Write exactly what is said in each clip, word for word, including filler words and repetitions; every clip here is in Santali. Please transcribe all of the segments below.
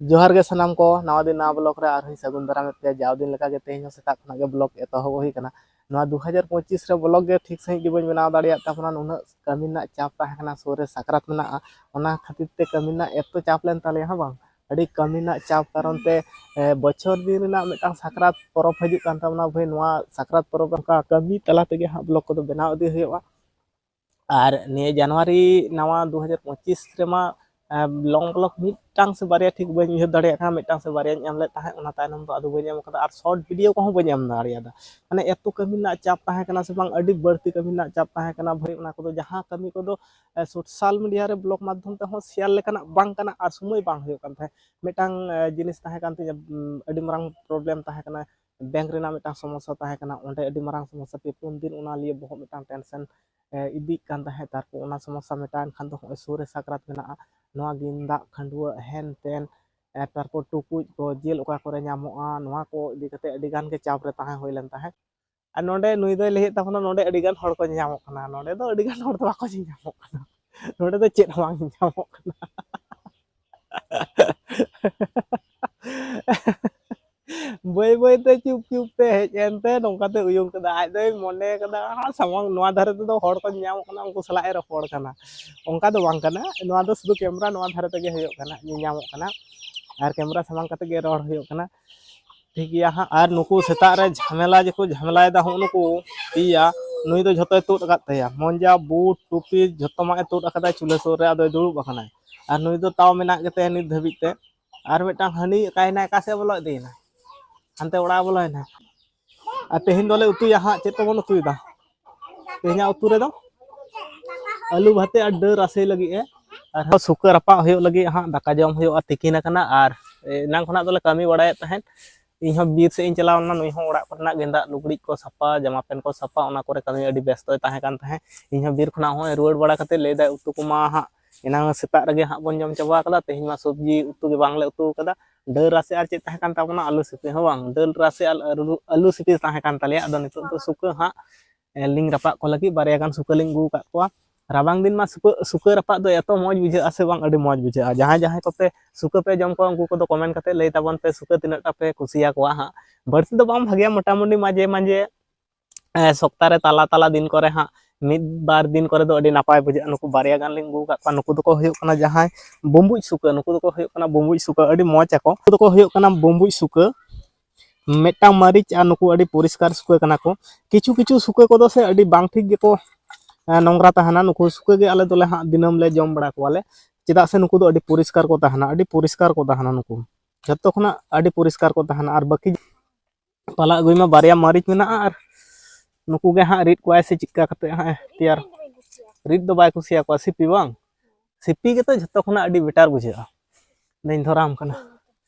ᱡᱚᱦᱟᱨ ᱜᱮ ᱥᱟᱱᱟᱢ ᱠᱚ, ᱱᱟᱣᱟ ᱫᱤᱱ ᱱᱟᱣᱟ ᱵᱞᱚᱜ ᱨᱮ ᱟᱨᱦᱚᱸᱧ ᱥᱟᱹᱜᱩᱱ ᱫᱟᱨᱟᱢᱮᱫ ᱯᱮᱭᱟ᱾ ᱡᱟᱣ ᱫᱤᱱ ᱞᱮᱠᱟ ᱜᱮ ᱛᱮᱦᱮᱧ ᱦᱚᱸ ᱥᱮᱛᱟᱜ ᱠᱷᱚᱱᱟᱜ ᱜᱮ ᱵᱞᱚᱜ ᱮᱛᱚᱦᱚᱵ ᱦᱩᱭ ᱠᱟᱱᱟ᱾ ᱱᱚᱣᱟ ᱫᱩ ᱦᱟᱡᱟᱨ ᱯᱚᱸᱪᱤᱥ ᱨᱮ ᱵᱞᱚᱜ ᱜᱮ ᱴᱷᱤᱠ ᱥᱟᱺᱦᱤᱡ ᱜᱮ ᱵᱟᱹᱧ ᱵᱮᱱᱟᱣ ᱫᱟᱲᱮᱭᱟᱜ ᱛᱟᱵᱚᱱᱟ, ᱱᱩᱱᱟᱹᱜ ᱠᱟᱹᱢᱤ ᱨᱮᱱᱟᱜ ᱪᱟᱯ ᱛᱟᱦᱮᱸ ᱠᱟᱱᱟ, ᱥᱩᱨ ᱨᱮ ᱥᱟᱠᱨᱟᱛ ᱢᱮᱱᱟᱜᱼᱟ, ᱚᱱᱟ ᱠᱷᱟᱹᱛᱤᱨ ᱛᱮ ᱠᱟᱹᱢᱤ ᱨᱮᱱᱟᱜ ᱮᱛᱚ ᱪᱟᱯ ᱞᱮᱱ ᱛᱟᱞᱮᱭᱟ, ᱦᱮᱸ ᱵᱟᱝ? ᱟᱹᱰᱤ ᱠᱟᱹᱢᱤ ᱨᱮᱱᱟᱜ ᱪᱟᱯ ᱠᱟᱨᱚᱱ ᱛᱮ, ᱮ, ᱵᱚᱪᱷᱚᱨ ᱫᱤᱱ ᱨᱮᱱᱟᱜ ᱢᱤᱫᱴᱟᱝ ᱥᱟᱠᱨᱟᱛ ᱯᱚᱨᱚᱵᱽ ᱦᱤᱡᱩᱜ ᱠᱟᱱ ᱛᱟᱵᱚᱱᱟ ᱵᱷᱟᱹᱭ, ᱱᱚᱣᱟ ᱥᱟᱠᱨᱟᱛ ᱯᱚᱨᱚᱵᱽ ᱚᱱᱠᱟ ᱠᱟᱹᱢᱤ ᱛᱟᱞᱟ ᱛᱮᱜᱮ ᱦᱟᱸᱜ ᱵᱞᱚᱜ ᱠᱚᱫᱚ ᱵᱮᱱᱟᱣ ᱤᱫᱤ ᱦᱩᱭᱩᱜᱼᱟ᱾ ᱟᱨ ᱱᱤᱭᱟᱹ ᱡᱟᱱᱩᱣᱟᱨᱤ ᱱᱟᱣᱟ ᱫᱩ ᱦᱟᱡᱟᱨ ᱯᱚᱸᱪᱤᱥ ᱨᱮᱢᱟ, ᱮ, ᱞᱚᱝ ᱵᱞᱚᱜ ᱢᱤᱫᱴᱟᱝ ᱥᱮ ᱵᱟᱨᱭᱟ ᱴᱷᱤᱠ ᱵᱟᱹᱧ ᱩᱭᱦᱟᱹᱨ ᱫᱟᱲᱮᱭᱟᱜ ᱠᱟᱱᱟ, ᱢᱤᱫᱴᱟᱝ ᱥᱮ ᱵᱟᱨᱭᱟᱧ ᱮᱢ ᱞᱮᱫ ᱛᱟᱦᱮᱸᱫ, ᱚᱱᱟ ᱛᱟᱭᱱᱚᱢ ᱫᱚ ᱟᱫᱚ ᱵᱟᱹᱧ ᱮᱢ ᱠᱟᱫᱟ᱾ ᱟᱨ ᱥᱚᱨᱴ ᱵᱷᱤᱰᱤᱭᱳ ᱠᱚᱦᱚᱸ ᱵᱟᱹᱧ ᱮᱢ ᱫᱟᱲᱮᱭᱟᱫᱟ, ᱢᱟᱱᱮ ᱮᱛᱚ ᱠᱟᱹᱢᱤ ᱨᱮᱱᱟᱜ ᱪᱟᱯ ᱛᱟᱦᱮᱸ ᱠᱟᱱᱟ ᱥᱮ ᱵᱟᱝ, ᱟᱹᱰᱤ ᱵᱟᱹᱲᱛᱤ ᱠᱟᱹᱢᱤ ᱨᱮᱱᱟᱜ ᱪᱟᱯ ᱛᱟᱦᱮᱸ ᱠᱟᱱᱟ ᱵᱷᱟᱹᱭ᱾ ᱚᱱᱟ ᱠᱚᱫᱚ ᱡᱟᱦᱟᱸ ᱠᱟᱹᱢᱤ ᱠᱚᱫᱚ, ᱮ, ᱥᱳᱥᱟᱞ ᱢᱤᱰᱤᱭᱟ ᱨᱮ ᱵᱞᱚᱜ ᱢᱟᱫᱽᱫᱷᱚᱢ ᱛᱮᱦᱚᱸ ᱥᱮᱭᱟᱨ ᱞᱮᱠᱟᱱᱟᱜ ᱵᱟᱝ ᱠᱟᱱᱟ ᱟᱨ ᱥᱚᱢᱚᱭ ᱵᱟᱝ ᱦᱩᱭᱩᱜ ᱠᱟᱱ ᱛᱟᱦᱮᱸᱫ᱾ ᱢᱤᱫᱴᱟᱝ, ᱮ, ᱡᱤᱱᱤᱥ ᱛᱟᱦᱮᱸ ᱠᱟᱱ ᱛᱤᱧᱟᱹ, ᱩᱢ, ᱟᱹᱰᱤ ᱢᱟᱨᱟᱝ ᱯᱨᱚᱵᱞᱮᱢ ᱛᱟᱦᱮᱸ ᱠᱟᱱᱟ, ᱵᱮᱝᱠ ᱨᱮᱱᱟᱜ ᱢᱤᱫᱴᱟᱝ ᱥᱚᱢᱚᱥᱥᱟ ᱛᱟᱦᱮᱸ ᱠᱟᱱᱟ, ᱚᱸᱰᱮ ᱟᱹᱰᱤ ᱢᱟᱨᱟᱝ ᱥᱚᱢᱚᱥᱥᱟ, ᱯᱮ ᱯᱩᱱ ᱫᱤᱱ ᱚᱱᱟ ᱞᱤᱭᱮ ᱵᱚᱦᱚᱜ ᱢᱤᱫᱴᱟᱝ ᱴᱮᱱᱥᱮᱱ, ᱮ, ᱤᱫᱤᱜ ᱠᱟᱱ ᱛᱟᱦᱮᱸᱫ᱾ ᱛᱟᱨᱯᱚᱨ ᱚᱱᱟ ᱥᱚᱢᱚᱥᱥᱟ ᱢᱮᱴᱟᱣᱮᱱ ᱠᱷᱟᱱ ᱫᱚ ᱱᱚᱜᱼᱚᱭ ᱥᱩᱨ ᱨᱮ ᱥᱟᱠᱨᱟᱛ ᱢᱮᱱᱟᱜᱼᱟ, ᱱᱚᱣᱟ ᱜᱮᱸᱫᱟᱜ ᱠᱷᱟᱹᱰᱩᱣᱟᱹᱜ ᱦᱮᱱ ᱛᱮᱱ, ᱮ, ᱛᱟᱨᱯᱚᱨ ᱴᱩᱠᱩᱡ ᱠᱚ, ᱡᱤᱞ ᱚᱠᱟ ᱠᱚᱨᱮ ᱧᱟᱢᱚᱜᱼᱟ, ᱱᱚᱣᱟ ᱠᱚ ᱤᱫᱤ ᱠᱟᱛᱮ ᱟᱹᱰᱤ ᱜᱟᱱ ᱜᱮ ᱪᱟᱯ ᱨᱮ ᱛᱟᱦᱮᱸ ᱦᱩᱭ ᱞᱮᱱ ᱛᱟᱦᱮᱸᱫ᱾ ᱟᱨ ᱱᱚᱰᱮ ᱱᱩᱭ ᱫᱚᱭ ᱞᱟᱹᱭᱮᱫ ᱛᱟᱵᱚᱱᱟ ᱱᱚᱰᱮ ᱟᱹᱰᱤ ᱜᱟᱱ ᱦᱚᱲ ᱠᱚ ᱧᱮᱧᱟᱢᱚᱜ ᱠᱟᱱᱟ, ᱱᱚᱰᱮ ᱫᱚ ᱟᱹᱰᱤ ᱜᱟᱱ ᱦᱚᱲ ᱫᱚ ᱵᱟᱠᱚ ᱧᱮᱧᱟᱢᱚᱜ ᱠᱟᱱᱟ, ᱱᱚᱰᱮ ᱫᱚ ᱪᱮᱫ ᱦᱚᱸ ᱵᱟᱝ ᱧᱮᱧᱟᱢᱚᱜ ᱠᱟᱱᱟ᱾ ᱵᱟᱹᱭ ᱵᱟᱹᱭ ᱛᱮ ᱪᱩᱯ ᱪᱩᱯ ᱛᱮ ᱦᱮᱡ ᱮᱱᱛᱮ ᱱᱚᱝᱠᱟ ᱛᱮ ᱩᱭᱩᱝ ᱠᱮᱫᱟ᱾ ᱟᱡ ᱫᱚᱭ ᱢᱚᱱᱮ ᱠᱟᱫᱟ, "ᱦᱟᱸ, ᱥᱟᱢᱟᱝ ᱱᱚᱣᱟ ᱫᱷᱟᱨᱮ ᱛᱮᱫᱚ ᱦᱚᱲ ᱠᱚ ᱧᱮᱧᱟᱢᱚᱜ ᱠᱟᱱᱟ, ᱩᱱᱠᱩ ᱥᱟᱞᱟᱜ ᱮ ᱨᱚᱯᱚᱲ ᱠᱟᱱᱟ᱾" ᱚᱱᱠᱟ ᱫᱚ ᱵᱟᱝ ᱠᱟᱱᱟ, ᱱᱚᱣᱟ ᱫᱚ ᱥᱩᱫᱷᱩ ᱠᱮᱢᱨᱟ ᱱᱚᱣᱟ ᱫᱷᱟᱨᱮ ᱛᱮᱜᱮ ᱦᱩᱭᱩᱜ ᱠᱟᱱᱟ, ᱧᱮᱧᱟᱢᱚᱜ ᱠᱟᱱᱟ᱾ ᱟᱨ ᱠᱮᱢᱨᱟ ᱥᱟᱢᱟᱝ ᱠᱟᱛᱮ ᱜᱮ ᱨᱚᱲ ᱦᱩᱭᱩᱜ ᱠᱟᱱᱟ᱾ ᱴᱷᱤᱠ ᱜᱮᱭᱟ ᱦᱟᱸᱜ᱾ ᱟᱨ ᱱᱩᱠᱩ ᱥᱮᱛᱟᱜ ᱨᱮ ᱡᱷᱟᱢᱮᱞᱟ ᱡᱮᱠᱚ ᱡᱷᱟᱢᱮᱞᱟᱭᱮᱫᱟ, ᱦᱚᱸᱜᱼᱚ ᱱᱩᱠᱩ ᱯᱮᱭᱟ, ᱱᱩᱭ ᱫᱚ ᱡᱷᱚᱛᱚᱭ ᱛᱩᱫ ᱟᱠᱟᱫ ᱛᱟᱭᱟ, ᱢᱚᱡᱟ, ᱵᱩᱴ, ᱴᱩᱯᱤ ᱡᱷᱚᱛᱚᱢᱟᱜ ᱮ ᱛᱩᱫ ᱟᱠᱟᱫᱟ, ᱪᱩᱞᱦᱟᱹ ᱥᱩᱨ ᱨᱮ ᱟᱫᱚᱭ ᱫᱩᱲᱩᱵ ᱟᱠᱟᱱᱟᱭ᱾ ᱟᱨ ᱱᱩᱭ ᱫᱚ ᱛᱟᱣ ᱢᱮᱱᱟᱜ ᱜᱮᱛᱟᱭᱟ ᱱᱤᱛ ᱫᱷᱟᱹᱵᱤᱡ ᱛᱮ᱾ ᱟᱨ ᱢᱤᱫᱴᱟᱝ ᱦᱟᱹᱱᱤ ᱚᱠᱟᱭᱮᱱᱟᱭ, ᱚᱠᱟ ᱥᱮᱫ ᱵᱚᱞᱚ ᱤᱫᱤᱭᱮᱱᱟ, ᱦᱟᱱᱛᱮ ᱚᱲᱟᱜ ᱵᱚᱞᱚᱭᱮᱱᱟ᱾ ᱟᱨ ᱛᱮᱦᱮᱧ ᱫᱚᱞᱮ ᱩᱛᱩᱭᱟ ᱦᱟᱸᱜ, ᱪᱮᱫ ᱛᱮᱵᱚᱱ ᱩᱛᱩᱭᱮᱫᱟ? ᱛᱮᱦᱮᱧᱟᱜ ᱩᱛᱩ ᱨᱮᱫᱚ ᱟᱹᱞᱩ ᱵᱷᱟᱛᱮ ᱟᱨ ᱰᱟᱹᱞ ᱨᱟᱥᱮ ᱞᱟᱹᱜᱤᱫ ᱮ᱾ ᱟᱨᱦᱚᱸ ᱥᱩᱠᱟᱹ ᱨᱟᱯᱟᱜ ᱦᱩᱭᱩᱜ ᱞᱟᱹᱜᱤᱫ ᱦᱟᱸᱜ, ᱫᱟᱠᱟ ᱡᱚᱢ ᱦᱩᱭᱩᱜᱼᱟ, ᱛᱤᱠᱤᱱ ᱟᱠᱟᱱᱟ᱾ ᱟᱨ ᱮᱱᱟᱝ ᱠᱷᱚᱱᱟᱜ ᱫᱚᱞᱮ ᱠᱟᱹᱢᱤ ᱵᱟᱲᱟᱭᱮᱫ ᱛᱟᱦᱮᱸᱫ᱾ ᱤᱧ ᱦᱚᱸ ᱵᱤᱨ ᱥᱮᱫ ᱤᱧ ᱪᱟᱞᱟᱣ ᱞᱮᱱᱟ, ᱱᱩᱭ ᱦᱚᱸ ᱚᱲᱟᱜ ᱠᱚᱨᱮᱱᱟᱜ ᱜᱮᱸᱫᱟᱜ ᱞᱩᱜᱽᱲᱤᱡ ᱠᱚ ᱥᱟᱯᱷᱟ, ᱡᱟᱢᱟ ᱯᱮᱱ ᱠᱚ ᱥᱟᱯᱷᱟ, ᱚᱱᱟ ᱠᱚᱨᱮ ᱠᱟᱹᱢᱤ ᱟᱹᱰᱤ ᱵᱮᱥᱛᱚᱭ ᱛᱟᱦᱮᱸ ᱠᱟᱱ ᱛᱟᱦᱮᱸᱫ᱾ ᱤᱧ ᱦᱚᱸ ᱵᱤᱨ ᱠᱷᱚᱱᱟᱜ ᱦᱚᱸᱜᱼᱚᱭ ᱨᱩᱣᱟᱹᱲ ᱵᱟᱲᱟ ᱠᱟᱛᱮ ᱞᱟᱹᱭᱫᱟᱭ, "ᱩᱛᱩ ᱠᱚᱢᱟ ᱦᱟᱸᱜ ᱮᱱᱟᱝ ᱥᱮᱛᱟᱜ ᱨᱮᱜᱮ ᱦᱟᱸᱜ ᱵᱚᱱ ᱡᱚᱢ ᱪᱟᱵᱟ ᱟᱠᱟᱫᱟ, ᱛᱮᱦᱮᱧ ᱢᱟ ᱥᱚᱵᱽᱡᱤ ᱩᱛᱩ ᱜᱮ ᱵᱟᱝᱞᱮ ᱩᱛᱩ ᱟᱠᱟᱫᱟ, ᱰᱟᱹᱞ ᱨᱟᱥᱮ ᱟᱨ ᱪᱮᱫ ᱛᱟᱦᱮᱸ ᱠᱟᱱ ᱛᱟᱵᱚᱱᱟ, ᱟᱹᱞᱩ ᱥᱤᱯᱤ ᱦᱚᱸ ᱵᱟᱝ, ᱰᱟᱹᱞ ᱨᱟᱥᱮ ᱟᱨ ᱟᱹᱞᱩ, ᱟᱹᱞᱩ ᱥᱤᱯᱤ ᱛᱟᱦᱮᱸ ᱠᱟᱱ ᱛᱟᱞᱮᱭᱟ᱾ ᱟᱫᱚ ᱱᱤᱛᱚᱜ ᱫᱚ ᱥᱩᱠᱟᱹ ᱦᱟᱸᱜ, ᱮ, ᱞᱤᱧ ᱨᱟᱯᱟᱜ ᱠᱚ ᱞᱟᱹᱜᱤᱫ ᱵᱟᱨᱭᱟ ᱜᱟᱱ ᱥᱩᱠᱟᱹ ᱞᱤᱧ ᱟᱹᱜᱩ ᱟᱠᱟᱫ ᱠᱚᱣᱟ, ᱨᱟᱵᱟᱝ ᱫᱤᱱ ᱢᱟ ᱥᱩᱠᱟᱹ, ᱥᱩᱠᱟᱹ ᱨᱟᱯᱟᱜ ᱫᱚ ᱮᱛᱚ ᱢᱚᱡᱽ ᱵᱩᱡᱷᱟᱹᱜᱼᱟ ᱥᱮ ᱵᱟᱝ, ᱟᱹᱰᱤ ᱢᱚᱡᱽ ᱵᱩᱡᱷᱟᱹᱜᱼᱟ᱾ ᱡᱟᱦᱟᱸᱭ ᱡᱟᱦᱟᱸᱭ ᱠᱚᱯᱮ ᱥᱩᱠᱟᱹ ᱯᱮ ᱡᱚᱢ ᱠᱚᱣᱟ, ᱩᱱᱠᱩ ᱠᱚᱫᱚ comment ᱠᱟᱛᱮ ᱞᱟᱹᱭ ᱛᱟᱵᱚᱱ ᱯᱮ, ᱥᱩᱠᱟᱹ ᱛᱤᱱᱟᱹᱜ ᱴᱟ ᱯᱮ ᱠᱩᱥᱤᱭᱟᱠᱚᱣᱟ ᱦᱟᱸᱜ᱾ ᱵᱟᱹᱲᱛᱤ ᱫᱚ ᱵᱟᱝ ᱵᱷᱟᱜᱮᱭᱟ, ᱢᱚᱴᱟᱢᱩᱴᱤ ᱢᱟᱡᱷᱮ ᱢᱟᱡᱷᱮ, ᱮ, ᱥᱚᱯᱛᱟ ᱨᱮ ᱛᱟᱞᱟ ᱛᱟᱞᱟ ᱫᱤᱱ ᱠᱚᱨᱮ ᱦᱟᱸᱜ, ᱢᱤᱫ ᱵᱟᱨ ᱫᱤᱱ ᱠᱚᱨᱮ ᱫᱚ ᱟᱹᱰᱤ ᱱᱟᱯᱟᱭ ᱵᱩᱡᱷᱟᱹᱜᱼᱟ᱾ ᱱᱩᱠᱩ ᱵᱟᱨᱭᱟ ᱜᱟᱱ ᱞᱤᱧ ᱟᱹᱜᱩ ᱟᱠᱟᱫ ᱠᱚᱣᱟ᱾ ᱱᱩᱠᱩ ᱫᱚᱠᱚ ᱦᱩᱭᱩᱜ ᱠᱟᱱᱟ ᱡᱟᱦᱟᱸᱭ ᱵᱩᱢᱵᱩᱡ ᱥᱩᱠᱟᱹ, ᱱᱩᱠᱩ ᱫᱚᱠᱚ ᱦᱩᱭᱩᱜ ᱠᱟᱱᱟ ᱵᱩᱢᱵᱩᱡ ᱥᱩᱠᱟᱹ, ᱟᱹᱰᱤ ᱢᱚᱡᱽ ᱟᱠᱚ᱾ ᱱᱩᱠᱩ ᱫᱚᱠᱚ ᱦᱩᱭᱩᱜ ᱠᱟᱱᱟ ᱵᱩᱢᱵᱩᱡ ᱥᱩᱠᱟᱹ᱾ ᱢᱤᱫᱴᱟᱝ ᱢᱟᱹᱨᱤᱪ ᱟᱨ ᱱᱩᱠᱩ ᱟᱹᱰᱤ ᱯᱚᱨᱤᱥᱠᱟᱨ ᱥᱩᱠᱟᱹ ᱠᱟᱱᱟ ᱠᱚ᱾ ᱠᱤᱪᱷᱩ ᱠᱤᱪᱷᱩ ᱥᱩᱠᱟᱹ ᱠᱚᱫᱚ ᱥᱮ ᱟᱹᱰᱤ ᱵᱟᱝ ᱴᱷᱤᱠ ᱜᱮᱠᱚ, ᱮ, ᱱᱚᱝᱨᱟ ᱛᱟᱦᱮᱱᱟ᱾ ᱱᱩᱠᱩ ᱥᱩᱠᱟᱹ ᱜᱮ ᱟᱞᱮ ᱫᱚᱞᱮ ᱦᱟᱸᱜ ᱫᱤᱱᱟᱹᱢ ᱞᱮ ᱡᱚᱢ ᱵᱟᱲᱟ ᱠᱚᱣᱟᱞᱮ, ᱪᱮᱫᱟᱜ ᱥᱮ ᱱᱩᱠᱩ ᱫᱚ ᱟᱹᱰᱤ ᱯᱚᱨᱤᱥᱠᱟᱨ ᱠᱚ ᱛᱟᱦᱮᱱᱟ, ᱟᱹᱰᱤ ᱯᱚᱨᱤᱥᱠᱟᱨ ᱠᱚ ᱛᱟᱦᱮᱱᱟ ᱱᱩᱠᱩ᱾ ᱡᱷᱚᱛᱚ ᱠᱷᱚᱱᱟᱜ ᱟᱹᱰᱤ ᱯᱚᱨᱤᱥᱠᱟᱨ ᱠᱚ ᱛᱟᱦᱮᱱᱟ᱾ ᱟᱨ ᱵᱟᱹᱠᱤ ᱯᱟᱞᱟ ᱟᱹᱜᱩᱭ ᱢᱟ, ᱵᱟᱨᱭᱟ ᱢᱟᱹᱨᱤᱪ ᱢᱮᱱᱟᱜᱼᱟ, ᱟᱨ ᱱᱩᱠᱩ ᱜᱮ ᱦᱟᱸᱜ ᱨᱤᱫ ᱠᱚᱣᱟᱭ ᱥᱮ ᱪᱮᱫᱠᱟ ᱠᱟᱛᱮ ᱦᱟᱸᱜ ᱮ ᱛᱮᱭᱟᱨ᱾ ᱨᱤᱫ ᱫᱚ ᱵᱟᱭ ᱠᱩᱥᱤᱭᱟᱠᱚᱣᱟ, ᱥᱤᱯᱤ ᱵᱟᱝ? ᱥᱤᱯᱤ ᱜᱮᱛᱚ ᱡᱷᱚᱛᱚ ᱠᱷᱚᱱᱟᱜ ᱟᱹᱰᱤ better ᱵᱩᱡᱷᱟᱹᱜᱼᱟ᱾ ᱫᱟᱹᱧ ᱫᱷᱚᱨᱟᱣᱟᱢ ᱠᱟᱱᱟ᱾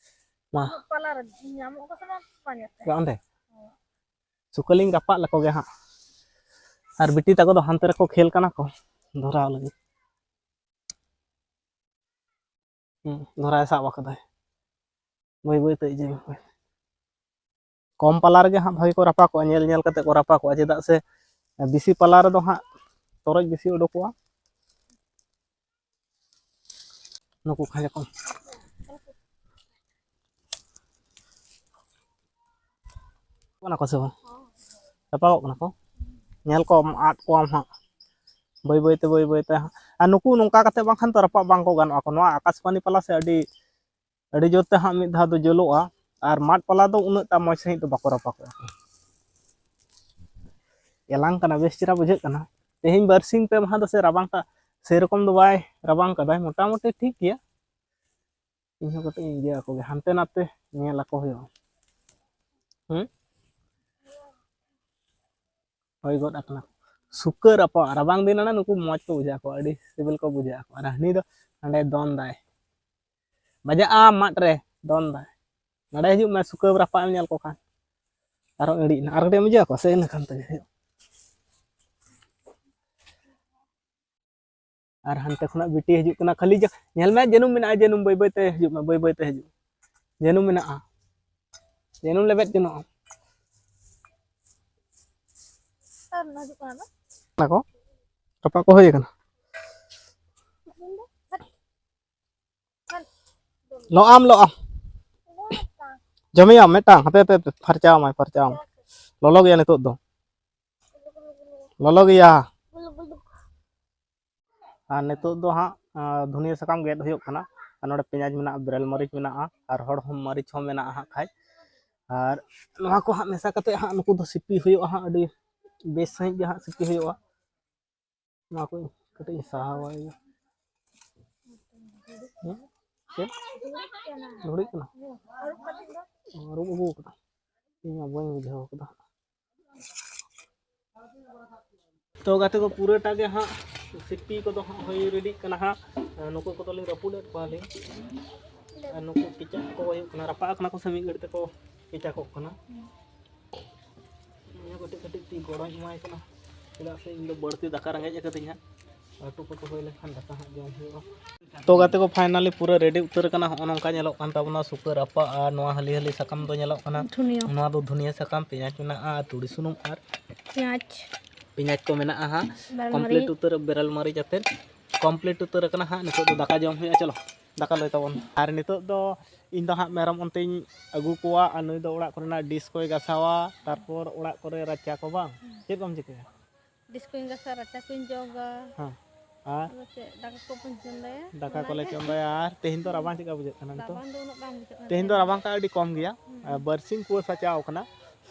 ᱢᱟ᱾ ᱯᱟᱞᱟ ᱨᱮ ᱧᱟᱢᱚᱜ ᱠᱟᱱᱟ ᱥᱮ ᱵᱟᱝ ᱯᱟᱸᱡᱟ ᱛᱮ? ᱚᱸᱰᱮ᱾ ᱥᱩᱠᱟᱹᱞᱤᱧ ᱨᱟᱯᱟᱜ ᱞᱮᱠᱚ ᱜᱮ ᱦᱟᱸᱜ᱾ ᱟᱨ ᱵᱤᱴᱤ ᱛᱟᱠᱚ ᱫᱚ ᱦᱟᱱᱛᱮ ᱨᱮᱠᱚ ᱠᱷᱮᱞ ᱠᱟᱱᱟ ᱠᱚ᱾ ᱫᱷᱚᱨᱟᱣ ᱞᱟᱹᱜᱤᱫ᱾ ᱦᱩᱸ, ᱫᱷᱚᱨᱟᱭ ᱥᱟᱵ ᱟᱠᱟᱫᱟᱭ᱾ ᱵᱟᱹᱭ ᱵᱟᱹᱭ ᱛᱮ ᱤᱭᱟᱹᱭ ᱢᱮ᱾ ᱠᱚᱢ ᱯᱟᱞᱟ ᱨᱮᱜᱮ ᱦᱟᱸᱜ ᱵᱷᱟᱜᱮ ᱠᱚ ᱨᱟᱯᱟᱜᱚᱜᱼᱟ, ᱧᱮᱞ ᱧᱮᱞ ᱠᱟᱛᱮ ᱠᱚ ᱨᱟᱯᱟᱜᱚᱜᱼᱟ, ᱪᱮᱫᱟᱜ ᱥᱮ ᱵᱮᱥᱤ ᱯᱟᱞᱟ ᱨᱮᱫᱚ ᱦᱟᱸᱜ ᱛᱚᱨᱚᱡ ᱵᱮᱥᱤ ᱩᱰᱩᱠᱚᱜᱼᱟ᱾ ᱱᱩᱠᱩ ᱠᱷᱟᱸᱡᱟ ᱠᱚ᱾ ᱠᱟᱱᱟ ᱠᱚ ᱥᱮ ᱵᱟᱝ? ᱨᱟᱯᱟᱜᱚᱜ ᱠᱟᱱᱟ ᱠᱚ᱾ ᱧᱮᱞ ᱠᱚᱢ, ᱟᱫ ᱠᱚᱣᱟᱢ ᱦᱟᱸᱜ᱾ ᱵᱟᱹᱭ ᱵᱟᱹᱭ ᱛᱮ, ᱵᱟᱹᱭ ᱵᱟᱹᱭ ᱛᱮ ᱦᱟᱸᱜ᱾ ᱟᱨ ᱱᱩᱠᱩ ᱱᱚᱝᱠᱟ ᱠᱟᱛᱮ ᱵᱟᱝᱠᱷᱟᱱ ᱛᱚ ᱨᱟᱯᱟᱜ ᱵᱟᱝ ᱠᱚ ᱜᱟᱱᱚᱜᱼᱟ ᱠᱚ᱾ ᱱᱚᱣᱟ ᱟᱠᱟᱥᱵᱟᱱᱤ ᱯᱟᱞᱟ ᱥᱮ ᱟᱹᱰᱤ, ᱟᱹᱰᱤ ᱡᱳᱨ ᱛᱮ ᱦᱟᱸᱜ ᱢᱤᱫ ᱫᱷᱟᱣ ᱫᱚ ᱡᱩᱞᱩᱜᱼᱟ᱾ ᱟᱨ ᱢᱟᱫ ᱯᱟᱞᱟ ᱫᱚ ᱩᱱᱟᱹᱜ ᱴᱟ ᱢᱚᱡᱽ ᱥᱟᱺᱦᱤᱡ ᱫᱚ ᱵᱟᱠᱚ ᱨᱟᱯᱟᱜᱚᱜᱼᱟ᱾ ᱮᱞᱟᱝ ᱠᱟᱱᱟ, ᱵᱮᱥ ᱪᱮᱦᱨᱟ ᱵᱩᱡᱷᱟᱹᱜ ᱠᱟᱱᱟ᱾ ᱛᱮᱦᱮᱧ ᱵᱟᱨᱥᱤᱧ ᱯᱮ ᱢᱟᱦᱟ ᱫᱚ ᱥᱮ ᱨᱟᱵᱟᱝ ᱴᱟᱜ ᱥᱮᱨᱚᱠᱚᱢ ᱫᱚ ᱵᱟᱭ ᱨᱟᱵᱟᱝ ᱠᱟᱫᱟᱭ, ᱢᱚᱴᱟᱢᱩᱴᱤ ᱴᱷᱤᱠ ᱜᱮᱭᱟ᱾ ᱤᱧ ᱦᱚᱸ ᱠᱟᱹᱴᱤᱡ ᱤᱧ ᱤᱭᱟᱹ ᱟᱠᱚ ᱜᱮ, ᱦᱟᱱᱛᱮ ᱱᱟᱛᱮ ᱧᱮᱞ ᱟᱠᱚ ᱦᱩᱭᱩᱜᱼᱟ᱾ ᱦᱩᱸ? ᱦᱩᱭ ᱜᱚᱫ ᱟᱠᱟᱱᱟ᱾ ᱥᱩᱠᱟᱹ ᱨᱟᱯᱟᱜ, ᱨᱟᱵᱟᱝ ᱫᱤᱱ ᱟᱱᱟ ᱱᱩᱠᱩ ᱢᱚᱡᱽ ᱠᱚ ᱵᱩᱡᱷᱟᱹᱜ ᱟᱠᱚ, ᱟᱹᱰᱤ ᱥᱤᱵᱤᱞ ᱠᱚ ᱵᱩᱡᱷᱟᱹᱜ ᱟᱠᱚ᱾ ᱟᱨ ᱦᱟᱹᱱᱤ ᱫᱚ ᱦᱟᱸᱰᱮ ᱫᱚᱱ ᱫᱟᱭ, ᱵᱟᱡᱟᱜᱼᱟ ᱢᱟᱫ ᱨᱮ ᱫᱚᱱ ᱫᱟᱭ᱾ ᱱᱚᱰᱮ ᱦᱤᱡᱩᱜ ᱢᱮ, ᱥᱩᱠᱟᱹ ᱨᱟᱯᱟᱜ ᱮᱢ ᱧᱮᱞ ᱠᱚ ᱠᱷᱟᱱ᱾ ᱟᱨᱚ ᱤᱲᱤᱡ ᱮᱱᱟ, ᱟᱨ ᱠᱟᱹᱴᱤᱡ ᱮᱢ ᱤᱭᱟᱹ ᱟᱠᱚᱣᱟ ᱥᱮ ᱤᱱᱟᱹ ᱠᱷᱟᱱ ᱛᱮᱜᱮ ᱦᱩᱭᱩᱜᱼᱟ᱾ ᱟᱨ ᱦᱟᱱᱛᱮ ᱠᱷᱚᱱᱟᱜ ᱵᱤᱴᱤ ᱦᱤᱡᱩᱜ ᱠᱟᱱᱟ, ᱠᱷᱟᱹᱞᱤ ᱡᱟ-, ᱧᱮᱞ ᱢᱮ, ᱡᱟᱹᱱᱩᱢ ᱢᱮᱱᱟᱜᱼᱟ, ᱡᱟᱹᱱᱩᱢ, ᱵᱟᱹᱭ ᱵᱟᱹᱭ ᱛᱮ ᱦᱤᱡᱩᱜ ᱢᱮ, ᱵᱟᱹᱭ ᱵᱟᱹᱭ ᱛᱮ ᱦᱤᱡᱩᱜ ᱢᱮ᱾ ᱡᱟᱹᱱᱩᱢ ᱢᱮᱱᱟᱜᱼᱟ, ᱡᱟᱹᱱᱩᱢ ᱞᱮᱵᱮᱫ ᱡᱚᱱᱚᱜᱼᱟ᱾ ᱚᱱᱟ ᱠᱚ ᱨᱟᱯᱟᱜ ᱠᱚ ᱦᱩᱭ ᱟᱠᱟᱱᱟ᱾ ᱞᱚ ᱟᱢ, ᱞᱚ ᱟᱢ᱾ ᱡᱚᱢᱮᱭᱟᱢ ᱢᱤᱫᱴᱟᱝ, ᱦᱟᱯᱮ, ᱦᱟᱯᱮ, ᱦᱟᱯᱮ, ᱯᱷᱟᱨᱪᱟᱣ ᱟᱢᱟᱭ, ᱯᱷᱟᱨᱪᱟᱣ ᱟᱢ᱾ ᱞᱚᱞᱚ ᱜᱮᱭᱟ ᱱᱤᱛᱚᱜ ᱫᱚ᱾ ᱞᱚᱞᱚ ᱜᱮᱭᱟ᱾ ᱟᱨ ᱱᱤᱛᱚᱜ ᱫᱚ ᱦᱟᱸᱜ, ᱟᱸ, ᱫᱷᱩᱱᱤᱭᱟᱹ ᱥᱟᱠᱟᱢ ᱜᱮᱫ ᱦᱩᱭᱩᱜ ᱠᱟᱱᱟ᱾ ᱟᱨ ᱱᱚᱰᱮ ᱯᱮᱸᱭᱟᱡᱽ ᱢᱮᱱᱟᱜᱼᱟ, ᱵᱮᱨᱮᱞ ᱢᱟᱹᱨᱤᱪ ᱢᱮᱱᱟᱜᱼᱟ, ᱟᱨ ᱦᱚᱲ ᱦᱚᱸ ᱢᱟᱹᱨᱤᱪ ᱦᱚᱸ ᱢᱮᱱᱟᱜᱼᱟ ᱦᱟᱸᱜ ᱠᱷᱟᱡ᱾ ᱟᱨ ᱱᱚᱣᱟ ᱠᱚ ᱦᱟᱸᱜ ᱢᱮᱥᱟ ᱠᱟᱛᱮ ᱦᱟᱸᱜ ᱱᱩᱠᱩ ᱫᱚ ᱥᱤᱯᱤ ᱦᱩᱭᱩᱜᱼᱟ ᱦᱟᱸᱜ, ᱟᱹᱰᱤ ᱵᱮᱥ ᱥᱟᱺᱦᱤᱡ ᱜᱮ ᱦᱟᱸᱜ ᱥᱤᱯᱤ ᱦᱩᱭᱩᱜᱼᱟ᱾ ᱱᱚᱣᱟ ᱠᱚ ᱠᱟᱹᱴᱤᱡ ᱤᱧ ᱥᱟᱦᱟᱣᱟ ᱤᱧ᱾ ᱦᱮᱸ? ᱪᱮᱫ? ᱫᱷᱩᱲᱤᱜ ᱠᱟᱱᱟ? ᱟᱹᱨᱩᱵ ᱟᱹᱜᱩ ᱠᱟᱫᱟ᱾ ᱤᱧ ᱢᱟ ᱵᱟᱹᱧ ᱵᱩᱡᱷᱟᱹᱣ ᱠᱟᱫᱟ᱾ ᱛᱚ ᱜᱟᱛᱮ ᱠᱚ, ᱯᱩᱨᱟᱹᱴᱟ ᱜᱮ ᱦᱟᱸᱜ ᱥᱤᱯᱤ ᱠᱚᱫᱚ ᱦᱟᱸᱜ ᱦᱩᱭ ᱨᱮᱰᱤᱜ ᱠᱟᱱᱟ ᱦᱟᱸᱜ᱾ ᱱᱩᱠᱩ ᱠᱚᱫᱚ ᱞᱤᱧ ᱨᱟᱹᱯᱩᱫ ᱮᱫ ᱠᱚᱣᱟᱞᱤᱧ᱾ ᱟᱨ ᱱᱩᱠᱩ ᱠᱮᱪᱟᱜ ᱠᱚ ᱦᱩᱭᱩᱜ ᱠᱟᱱᱟ, ᱨᱟᱯᱟᱜ ᱠᱟᱱᱟ ᱠᱚ ᱥᱮ ᱢᱤᱫ ᱜᱷᱟᱹᱲᱤᱡ ᱛᱮᱠᱚ ᱠᱮᱪᱟᱜᱚᱜ ᱠᱟᱱᱟ᱾ ᱤᱧ ᱦᱚᱸ ᱠᱟᱹᱴᱤᱡ ᱠᱟᱹᱴᱤᱡ ᱛᱤ ᱜᱚᱲᱚᱧ ᱮᱢᱟᱭ ᱠᱟᱱᱟ, ᱪᱮᱫᱟᱜ ᱥᱮ ᱤᱧ ᱫᱚ ᱵᱟᱹᱲᱛᱤ ᱫᱟᱠᱟ ᱨᱮᱸᱜᱮᱡ ᱟᱠᱟᱫᱤᱧᱟ᱾ ᱞᱟᱹᱴᱩ ᱯᱟᱹᱴᱩ ᱦᱩᱭ ᱞᱮᱱᱠᱷᱟᱱ ᱫᱟᱠᱟ ᱦᱟᱸᱜ ᱡᱚᱢ ᱦᱩᱭᱩᱜᱼᱟ᱾ ᱛᱚ ᱜᱟᱛᱮ ᱠᱚ, finally ᱯᱩᱨᱟᱹ ready ᱩᱛᱟᱹᱨ ᱟᱠᱟᱱᱟ᱾ ᱦᱚᱸᱜᱼᱚ ᱱᱚᱝᱠᱟ ᱧᱮᱞᱚᱜ ᱠᱟᱱ ᱛᱟᱵᱚᱱᱟ ᱥᱩᱠᱟᱹ ᱨᱟᱯᱟᱜ, ᱟᱨ ᱱᱚᱣᱟ ᱦᱟᱹᱞᱤ ᱦᱟᱹᱞᱤ ᱥᱟᱠᱟᱢ ᱫᱚ ᱧᱮᱞᱚᱜ ᱠᱟᱱᱟ, ᱫᱷᱩᱱᱤᱭᱟᱹ᱾ ᱱᱚᱣᱟ ᱫᱚ ᱫᱷᱩᱱᱤᱭᱟᱹ ᱥᱟᱠᱟᱢ, ᱯᱮᱸᱭᱟᱡᱽ ᱢᱮᱱᱟᱜᱼᱟ, ᱟᱨ ᱛᱩᱲᱤ ᱥᱩᱱᱩᱢ ᱟᱨ ᱯᱮᱸᱭᱟᱡᱽ᱾ ᱯᱮᱸᱭᱟᱡᱽ ᱠᱚ ᱢᱮᱱᱟᱜᱼᱟ ᱦᱟᱸᱜ᱾ ᱵᱮᱨᱮᱞ ᱢᱟᱹᱨᱤᱪ᱾ Complete ᱩᱛᱟᱹᱨ ᱵᱮᱨᱮᱞ ᱢᱟᱹᱨᱤᱪ ᱟᱛᱮᱫ complete ᱩᱛᱟᱹᱨ ᱟᱠᱟᱱᱟ ᱦᱟᱸᱜ᱾ ᱱᱤᱛᱚᱜ ᱫᱚ ᱫᱟᱠᱟ ᱡᱚᱢ ᱦᱩᱭᱩᱜᱼᱟ᱾ ᱪᱚᱞᱚ ᱫᱟᱠᱟ ᱞᱟᱹᱭ ᱛᱟᱵᱚᱱ᱾ ᱟᱨ ᱱᱤᱛᱚᱜ ᱫᱚ ᱤᱧ ᱫᱚ ᱦᱟᱸᱜ ᱢᱮᱨᱚᱢ ᱚᱱᱛᱮᱧ ᱟᱹᱜᱩ ᱠᱚᱣᱟ, ᱟᱨ ᱱᱩᱭ ᱫᱚ ᱚᱲᱟᱜ ᱠᱚᱨᱮᱱᱟᱜ dish ᱠᱚᱭ ᱜᱟᱥᱟᱣᱟ, ᱛᱟᱨᱯᱚᱨ ᱚᱲᱟᱜ ᱠᱚᱨᱮ ᱨᱟᱪᱟ ᱠᱚ ᱵᱟᱝ᱾ ᱪᱮᱫ ᱠᱚᱢ ᱪᱤᱠᱟᱹᱭᱟ? Dish ᱠᱚᱧ ᱜᱟᱥᱟ, ᱨᱟᱪᱟ ᱠᱚᱧ ᱡᱚᱜᱟ᱾ ᱦᱮᱸ᱾ ᱟᱨ ᱟᱫᱚ ᱪᱮᱫ, ᱫᱟᱠᱟ ᱠᱚᱵᱚᱱ ᱪᱚᱸᱫᱟᱭᱟ, ᱫᱟᱠᱟ ᱠᱚᱞᱮ ᱚᱱᱟᱜᱮ᱾ ᱪᱚᱸᱫᱟᱭᱟ᱾ ᱟᱨ ᱛᱮᱦᱮᱧ ᱫᱚ ᱨᱟᱵᱟᱝ ᱪᱮᱫ ᱞᱮᱠᱟ ᱵᱩᱡᱷᱟᱹᱜ ᱠᱟᱱᱟ ᱱᱤᱛᱚᱜ? ᱨᱟᱵᱟᱝ ᱫᱚ ᱩᱱᱟᱹᱜ ᱵᱟᱝ ᱵᱩᱡᱷᱟᱹᱜ ᱠᱟᱱᱟ ᱛᱮᱦᱮᱧ ᱫᱚ᱾ ᱛᱮᱦᱮᱧ᱾ ᱨᱟᱵᱟᱝ ᱴᱟᱜ ᱟᱹᱰᱤ ᱠᱚᱢ ᱜᱮᱭᱟ᱾ ᱦᱩᱸ᱾ ᱟᱨ ᱵᱟᱨᱥᱤᱧ ᱠᱩᱣᱟᱹᱥᱟ ᱪᱟᱣ ᱠᱟᱱᱟ,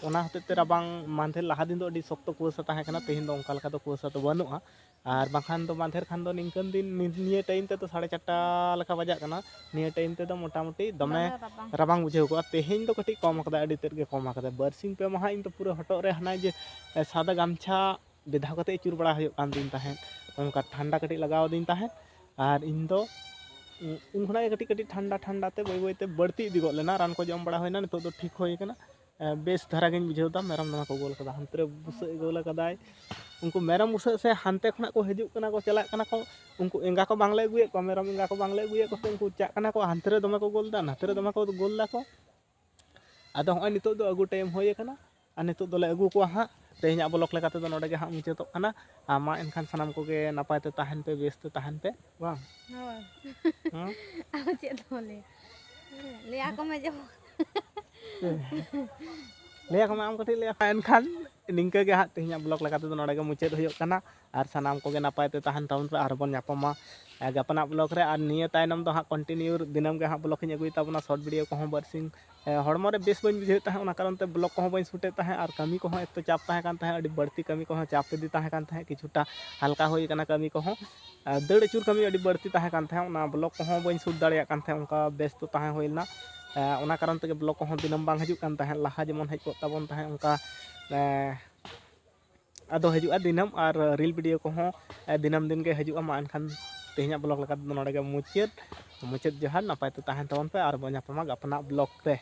ᱚᱱᱟ ᱦᱚᱛᱮᱡ ᱛᱮ ᱨᱟᱵᱟᱝ, ᱢᱟᱱᱫᱷᱮᱨ ᱞᱟᱦᱟ ᱫᱤᱱ ᱫᱚ ᱟᱹᱰᱤ ᱥᱚᱠᱛᱚ ᱠᱩᱣᱟᱹᱥᱟ ᱛᱟᱦᱮᱸ ᱠᱟᱱᱟ, ᱛᱮᱦᱮᱧ ᱫᱚ ᱚᱱᱠᱟ ᱞᱮᱠᱟ ᱫᱚ ᱠᱩᱣᱟᱹᱥᱟ ᱫᱚ ᱵᱟᱹᱱᱩᱜᱼᱟ᱾ ᱟᱨ ᱵᱟᱝᱠᱷᱟᱱ ᱫᱚ ᱢᱟᱱᱫᱷᱮᱨ ᱠᱷᱟᱱ ᱫᱚ ᱱᱤᱝᱠᱟᱹᱱ ᱫᱤᱱ, ᱱᱤ-, ᱱᱤᱭᱟᱹ time ᱛᱮᱫᱚ ᱥᱟᱲᱮ ᱪᱟᱨᱴᱟ ᱞᱮᱠᱟ ᱵᱟᱡᱟᱜ ᱠᱟᱱᱟ, ᱱᱤᱭᱟᱹ time ᱛᱮᱫᱚ ᱢᱚᱴᱟᱢᱩᱴᱤ ᱫᱚᱢᱮ ᱫᱚᱢᱮ ᱨᱟᱵᱟᱝ᱾ ᱨᱟᱵᱟᱝ ᱵᱩᱡᱷᱟᱹᱣ ᱠᱚᱜᱼᱟ᱾ ᱛᱮᱦᱮᱧ ᱫᱚ ᱠᱟᱹᱴᱤᱡ ᱠᱚᱢ ᱟᱠᱟᱫᱟ, ᱟᱹᱰᱤ ᱛᱮᱫ ᱜᱮ ᱠᱚᱢ ᱟᱠᱟᱫᱟ᱾ ᱵᱟᱨᱥᱤᱧ ᱯᱮ ᱢᱟᱦᱟ ᱤᱧ ᱫᱚ ᱯᱩᱨᱟᱹ ᱦᱚᱴᱚᱜ ᱨᱮ ᱦᱟᱱᱟ ᱡᱮ, ᱮ, ᱥᱟᱫᱟ ᱜᱟᱢᱪᱷᱟ ᱵᱮᱫᱷᱟᱣ ᱠᱟᱛᱮ ᱟᱹᱪᱩᱨ ᱵᱟᱲᱟ ᱦᱩᱭᱩᱜ ᱠᱟᱱ ᱛᱤᱧ ᱛᱟᱦᱮᱸᱫ, ᱚᱱᱠᱟ ᱴᱷᱟᱱᱰᱟ ᱠᱟᱹᱴᱤᱡ ᱞᱟᱜᱟᱣ ᱟᱹᱫᱤᱧ ᱛᱟᱦᱮᱸᱫ᱾ ᱟᱨ ᱤᱧ ᱫᱚ, ᱩᱸ, ᱩᱱ ᱠᱷᱚᱱᱟᱜ ᱜᱮ ᱠᱟᱹᱴᱤᱡ ᱠᱟᱹᱴᱤᱡ ᱴᱷᱟᱱᱰᱟ ᱴᱷᱟᱱᱰᱟ ᱛᱮ ᱵᱟᱹᱭ ᱵᱟᱹᱭ ᱛᱮ ᱵᱟᱹᱲᱛᱤ ᱤᱫᱤ ᱜᱚᱫ ᱞᱮᱱᱟ᱾ ᱨᱟᱱ ᱠᱚ ᱡᱚᱢ ᱵᱟᱲᱟ ᱦᱩᱭᱱᱟ, ᱱᱤᱛᱚᱜ ᱫᱚ ᱴᱷᱤᱠ ᱦᱩᱭ ᱠᱟᱱᱟ᱾ ᱮ, ᱵᱮᱥ ᱫᱷᱟᱨᱟ ᱜᱤᱧ ᱵᱩᱡᱷᱟᱹᱣ ᱮᱫᱟ᱾ ᱢᱮᱨᱚᱢ ᱫᱚᱢᱮ ᱠᱚ ᱜᱳᱞ ᱠᱟᱫᱟ, ᱦᱟᱱᱛᱮ ᱨᱮ ᱵᱩᱥᱟᱹᱜ ᱮ ᱜᱳᱞ ᱠᱟᱫᱟᱭ᱾ ᱩᱱᱠᱩ ᱢᱮᱨᱚᱢ ᱵᱩᱥᱟᱹᱜ ᱥᱮ ᱦᱟᱱᱛᱮ ᱠᱷᱚᱱᱟᱜ ᱠᱚ ᱦᱤᱡᱩᱜ ᱠᱟᱱᱟ ᱠᱚ, ᱪᱟᱞᱟᱜ ᱠᱟᱱᱟ ᱠᱚ, ᱩᱱᱠᱩ ᱮᱸᱜᱟ ᱠᱚ ᱵᱟᱝᱞᱮ ᱟᱹᱜᱩᱭᱮᱫ ᱠᱚᱣᱟ, ᱢᱮᱨᱚᱢ ᱮᱸᱜᱟ ᱠᱚ ᱵᱟᱝᱞᱮ ᱟᱹᱜᱩᱭᱮᱫ ᱠᱚᱛᱮ ᱩᱱᱠᱩ ᱪᱟᱜ ᱠᱟᱱᱟ ᱠᱚ, ᱦᱟᱱᱛᱮ ᱨᱮ ᱫᱚᱢᱮ ᱠᱚ ᱜᱳᱞ ᱮᱫᱟ, ᱱᱟᱛᱮ ᱨᱮ ᱫᱚᱢᱮ ᱠᱚ ᱜᱳᱞ ᱮᱫᱟ ᱠᱚ᱾ ᱟᱫᱚ ᱦᱚᱸᱜᱼᱚᱭ ᱱᱤᱛᱚᱜ ᱫᱚ ᱟᱹᱜᱩ time ᱦᱩᱭ ᱟᱠᱟᱱᱟ, ᱟᱨ ᱱᱤᱛᱚᱜ ᱫᱚᱞᱮ ᱟᱹᱜᱩ ᱠᱚᱣᱟ ᱦᱟᱸᱜ᱾ ᱛᱮᱦᱮᱧᱟᱜ ᱵᱞᱚᱜ ᱞᱮᱠᱟ ᱛᱮᱫᱚ ᱱᱚᱰᱮ ᱜᱮ ᱦᱟᱸᱜ ᱢᱩᱪᱟᱹᱫᱚᱜ ᱠᱟᱱᱟ᱾ ᱟᱨ ᱢᱟ ᱮᱱᱠᱷᱟᱱ ᱥᱟᱱᱟᱢ ᱠᱚᱜᱮ ᱱᱟᱯᱟᱭ ᱛᱮ ᱛᱟᱦᱮᱱ ᱯᱮ, ᱵᱮᱥ ᱛᱮ ᱛᱟᱦᱮᱱ ᱯᱮ, ᱵᱟᱝ? ᱦᱳᱭ᱾ ᱦᱮᱸ? ᱟᱫᱚ ᱪᱮᱫ ᱫᱚ ᱞᱟᱹᱭᱟ? ᱞᱟᱹᱭᱟ ᱠᱚ ᱢᱮ ᱡᱮᱢᱚᱱ᱾ ᱞᱟᱹᱭᱟ ᱠᱚ ᱢᱮ, ᱟᱢ ᱠᱟᱹᱴᱤᱡ ᱞᱟᱹᱭᱟ᱾ ᱮᱱᱠᱷᱟᱱ ᱱᱤᱝᱠᱟᱹ ᱜᱮ ᱦᱟᱸᱜ ᱛᱮᱦᱮᱧᱟᱜ ᱵᱞᱚᱜ ᱞᱮᱠᱟ ᱛᱮᱫᱚ ᱱᱚᱰᱮ ᱜᱮ ᱢᱩᱪᱟᱹᱫ ᱦᱩᱭᱩᱜ ᱠᱟᱱᱟ᱾ ᱟᱨ ᱥᱟᱱᱟᱢ ᱠᱚᱜᱮ ᱱᱟᱯᱟᱭ ᱛᱮ ᱛᱟᱦᱮᱱ ᱛᱟᱵᱚᱱ ᱯᱮ, ᱟᱨ ᱵᱚᱱ ᱧᱟᱯᱟᱢᱟ, ᱮ, ᱜᱟᱯᱟᱱᱟᱜ ᱵᱞᱚᱜ ᱨᱮ᱾ ᱟᱨ ᱱᱤᱭᱟᱹ ᱛᱟᱭᱱᱚᱢ ᱫᱚ ᱦᱟᱸᱜ ᱠᱚᱱᱴᱤᱱᱤᱭᱩ ᱫᱤᱱᱟᱹᱢ ᱜᱮ ᱦᱟᱸᱜ ᱵᱞᱚᱜ ᱤᱧ ᱟᱹᱜᱩᱭ ᱛᱟᱵᱚᱱᱟ, ᱥᱚᱨᱴ ᱵᱷᱤᱰᱤᱭᱳ ᱠᱚᱦᱚᱸ ᱵᱟᱨᱥᱤᱧ ᱮ, ᱦᱚᱲᱢᱚ ᱨᱮ ᱵᱮᱥ ᱵᱟᱹᱧ ᱵᱩᱡᱷᱟᱹᱣᱮᱫ ᱛᱟᱦᱮᱸᱫ, ᱚᱱᱟ ᱠᱟᱨᱚᱱ ᱛᱮ ᱵᱞᱚᱜ ᱠᱚᱦᱚᱸ ᱵᱟᱹᱧ ᱥᱩᱴᱮᱫ ᱛᱟᱦᱮᱸᱫ ᱟᱨ ᱠᱟᱹᱢᱤ ᱠᱚᱦᱚᱸ ᱮᱛᱚ ᱪᱟᱯ ᱛᱟᱦᱮᱸ ᱠᱟᱱ ᱛᱟᱦᱮᱸᱫ, ᱟᱹᱰᱤ ᱵᱟᱹᱲᱛᱤ ᱠᱟᱹᱢᱤ ᱠᱚᱦᱚᱸ ᱪᱟᱯ ᱤᱫᱤ ᱛᱟᱦᱮᱸ ᱠᱟᱱ ᱛᱟᱦᱮᱸᱫ, ᱠᱤᱪᱷᱩᱴᱟ ᱦᱟᱞᱠᱟ ᱦᱩᱭ ᱠᱟᱱᱟ ᱠᱟᱹᱢᱤ ᱠᱚᱦᱚᱸ᱾ ᱟᱨ ᱫᱟᱹᱲ ᱟᱹᱪᱩᱨ ᱠᱟᱹᱢᱤ ᱟᱹᱰᱤ ᱵᱟᱹᱲᱛᱤ ᱛᱟᱦᱮᱸ ᱠᱟᱱ ᱛᱟᱦᱮᱸᱫ, ᱚᱱᱟ ᱵᱞᱚᱜ ᱠᱚᱦᱚᱸ ᱵᱟᱹᱧ ᱥᱩᱴ ᱫᱟᱲᱮᱭᱟᱜ ᱠᱟᱱ ᱛᱟᱦᱮᱸᱫ, ᱚᱱᱠᱟ ᱵᱮᱥᱛᱚ ᱛᱟᱦᱮᱸ ᱦᱩᱭ ᱞᱮᱱᱟ᱾ ᱮ, ᱚᱱᱟ ᱠᱟᱨᱚᱱ ᱛᱮᱜᱮ ᱵᱞᱚᱜ ᱠᱚᱦᱚᱸ ᱫᱤᱱᱟᱹᱢ ᱵᱟᱝ ᱦᱤᱡᱩᱜ ᱠᱟᱱ ᱛᱟᱦᱮᱸᱫ, ᱞᱟᱦᱟ ᱡᱮᱢᱚᱱ ᱦᱮᱡ ᱠᱚᱜ ᱛᱟᱵᱚᱱ ᱛᱟᱦᱮᱸᱫ ᱚᱱᱠᱟ, ᱮ, ᱟᱫᱚ ᱦᱤᱡᱩᱜᱼᱟ ᱫᱤᱱᱟᱹᱢ, ᱟᱨ ᱨᱤᱞ ᱵᱷᱤᱰᱤᱭᱳ ᱠᱚᱦᱚᱸ, ᱮ, ᱫᱤᱱᱟᱹᱢ ᱫᱤᱱ ᱜᱮ ᱦᱤᱡᱩᱜᱼᱟ᱾ ᱢᱟ ᱮᱱᱠᱷᱟᱱ ᱛᱮᱦᱮᱧᱟᱜ ᱵᱞᱚᱜ ᱞᱮᱠᱟ ᱛᱮᱫᱚ ᱱᱚᱰᱮ ᱜᱮ ᱢᱩᱪᱟᱹᱫ᱾ ᱢᱩᱪᱟᱹᱫ ᱡᱚᱦᱟᱨ, ᱱᱟᱯᱟᱭ ᱛᱮ ᱛᱟᱦᱮᱱ ᱛᱟᱵᱚᱱ ᱯᱮ, ᱟᱨ ᱵᱚᱱ ᱧᱟᱯᱟᱢᱟ ᱜᱟᱯᱟᱱᱟᱜ ᱵᱞᱚᱜ ᱨᱮ᱾